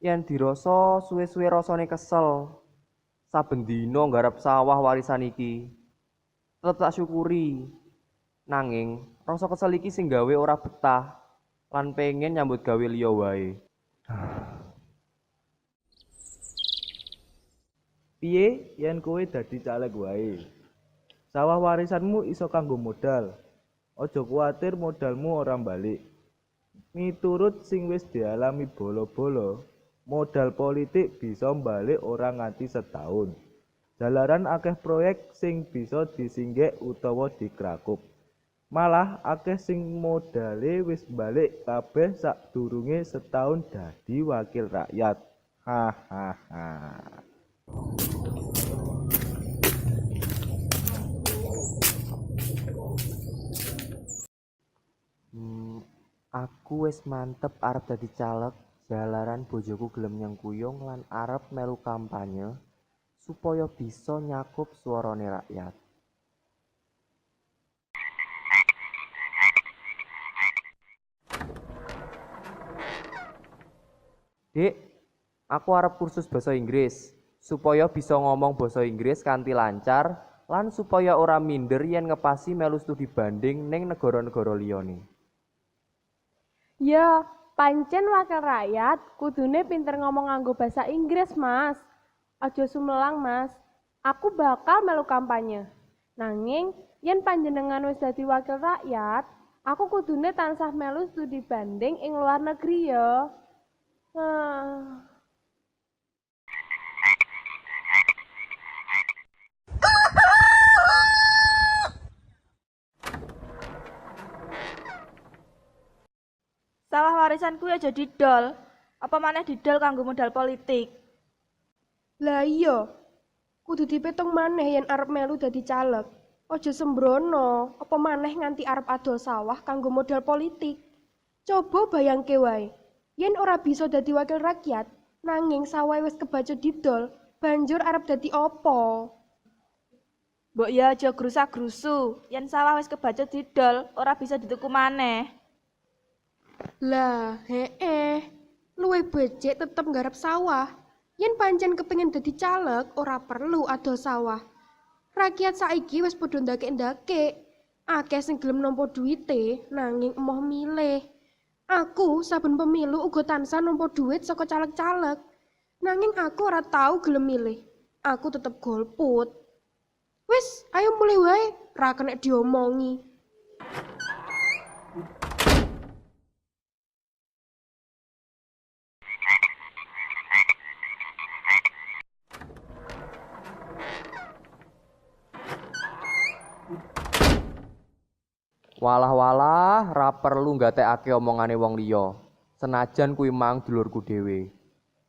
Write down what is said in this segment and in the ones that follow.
Yen dirasa suwe-suwe rasane kesel. Saben dina nggarap sawah warisan iki. Tetep tak syukuri. Nanging rasa kesel iki sing gawe ora betah lan pengen nyambut gawe liya wae. Piye yen kowe dadi caleg wae? Sawah warisanmu iso kanggo modal. Aja kuwatir modalmu ora balik. Miturut sing wis dialami bala-bala, modal politik bisa balik ora nganti setahun. Jalaran akeh proyek sing bisa disinggek utawa dikrakup. Malah akeh sing modale wis balik kabeh sadurunge setahun dadi wakil rakyat. Hahaha. Aku wis mantep arep dadi caleg jalaran bojoku gelem nyengkuyung lan arep melu kampanye supaya bisa nyakup swarane rakyat. Dik, aku arep kursus basa Inggris supaya bisa ngomong basa Inggris kanthi lancar lan supaya ora minder yen ngepasi melu studi banding ning negara-negara liyane. Ya, pancen wakil rakyat kudune pinter ngomong nganggo basa Inggris, Mas. Aja sumelang, Mas. Aku bakal melu kampanye. Nanging yen panjenengan wis dadi wakil rakyat, aku kudune tansah melu studi banding ing luar negeri ya. Sawah warisan kuwi aja didol. Apa maneh didol kanggo modal politik? Lah iya, kudu dipitung maneh yen arep melu dadi caleg. Aja sembrono, apa maneh nganti arep adol sawah kanggo modal politik. Coba bayangke wae, yen ora bisa dadi wakil rakyat, nanging sawah wis kebacut didol, banjur arep dadi apa? Mbok ya aja grusa-grusu, yen sawah wis kebacut didol, ora bisa dituku maneh. Lah, heeh, luwih becik tetep nggarap sawah. Yen pancen kepengin dadi caleg, ora perlu adol sawah. Rakyat saiki wis padha ndakek-ndakek. Akeh sing gelem nampa duwite nanging emoh milih. Aku saben pemilu uga tansah nampa duit saka caleg-caleg. Nanging aku ora tau gelem milih. Aku tetep golput. Wis, ayo mulih wae, ra kenek diomongi. Walah-walah, ra perlu nggatekake omongane wong liya. Senajan kuwi mang dulurku dhewe.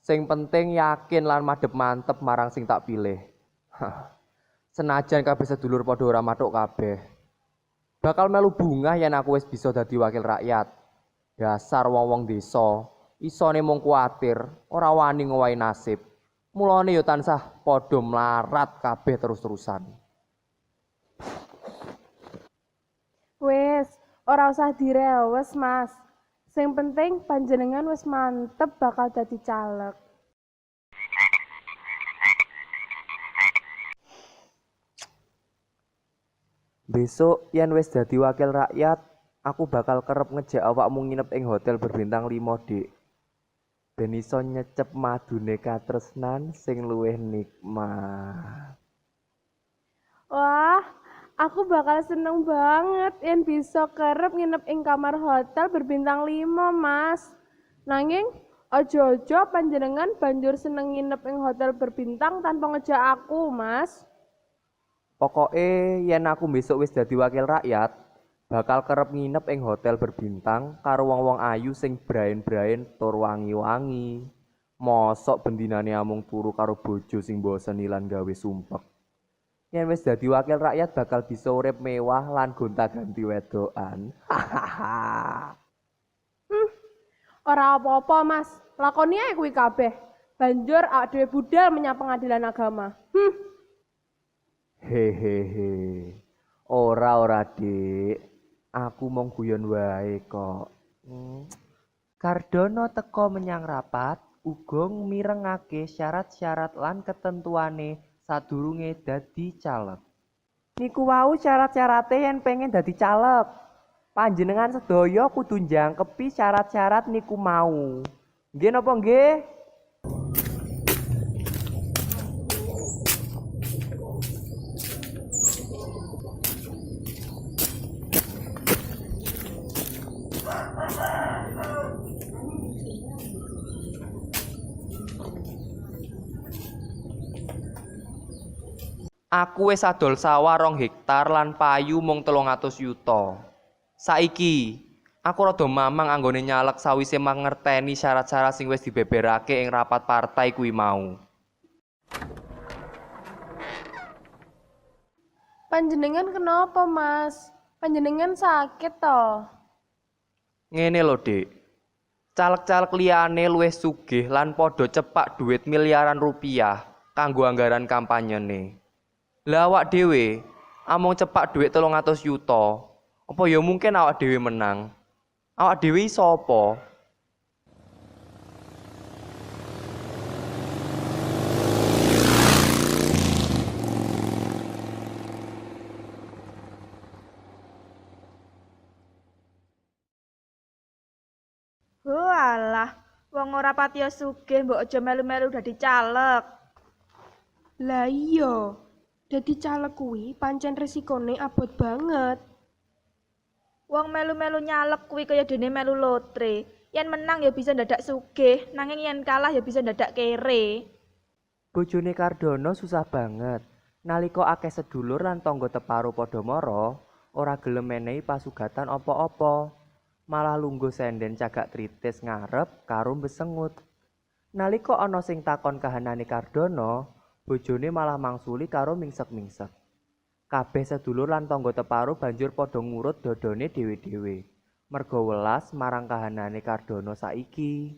Sing penting yakin lan madhep mantep marang sing tak pilih. Senajan kabeh sedulur padha ora mathuk kabeh. Bakal melu bungah yen aku wis bisa dadi wakil rakyat. Dasar wong-wong desa, isone mung kuwatir, ora wani ngowahi nasib. Mulane ya tansah padha mlarat kabeh terus-terusan. Wis, ora usah direwes, Mas. Sing penting panjenengan wis mantep bakal dadi caleg. Besok yen wis dadi wakil rakyat, aku bakal kerep ngejak awakmu nginep ing hotel berbintang 5, Dik. Ben iso nyecep madune katresnan sing luwih nikmat. Wah, aku bakal seneng banget yen bisa kerep nginep ing kamar hotel berbintang 5, Mas. Nanging aja-aja panjenengan banjur seneng nginep ing hotel berbintang tanpa ngejak aku, Mas. Pokoke yen aku besok wis dadi wakil rakyat, bakal kerep nginep ing hotel berbintang karo wong-wong ayu sing braen-braen tur wangi-wangi. Mosok bendinane amung turu karo bojo sing mboseni lan gawe sumpek. Yen wis dadi wakil rakyat bakal bisa urip mewah lan gonta-ganti wedokan. Hahaha. Ora apa-apa, Mas. Lakoni ae kuwi kabeh. Banjur awak dhewe budal menyang pengadilan agama. Hehehe. Ora, Dik. Aku mung guyon wae kok. Kardono teka menyang rapat Uga mirengake syarat-syarat lan ketentuane sadurunge dadi caleg. Niku wau syarat-syarate yen pengen dadi caleg. Panjenengan sedaya kudu njangkepi syarat-syarat niku mau. Nggih napa nggih? Aku wis adol sawah 2 hektar lan payu mung 300 yuta. Saiki, aku rada mamang anggone nyaleg sawise mangerteni syarat-syarat sing wis dibeberake ing rapat partai kuwi mau. Panjenengan kenapa, Mas? Panjenengan sakit to? Ngene lho, Dik. Caleg-caleg liyane luwih sugih lan padha cepak duit miliaran rupiah kanggo anggaran kampanyene. Lah awak dhewe amung cepak dhuwit 300 yuta. Apa ya mungkin awak dhewe menang? Awak dhewe iso apa? Walah, wong ora patiya sugih mbok aja melu-melu dadi caleg. Lah iya, dadi caleg kuwi pancen resikone abot banget. Wong melu-melu nyaleg kuwi kaya dene melu lotre. Yen menang ya bisa ndadak sugih, nanging yen kalah ya bisa ndadak kere. Bojone Kardono susah banget. Nalika akeh sedulur lan tangga teparo padha mara, ora gelem menehi pasugatan apa-apa. Malah lungguh senden cagak tritis ngarep karo mbesengut. Nalika ana sing takon kahanane Kardono, bojone malah mangsuli karo mingsek-mingsek. Kabeh sedulur lan tangga teparo banjur padha ngurut dodone dhewe-dhewe. Merga welas marang kahanane Kardono saiki.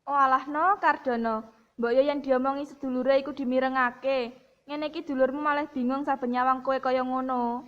Oh alah no Kardono, mbok yo yen diomongi sedulure iku dimirengake. Ngene iki dulurmu malah bingung saben nyawang kowe kaya ngono.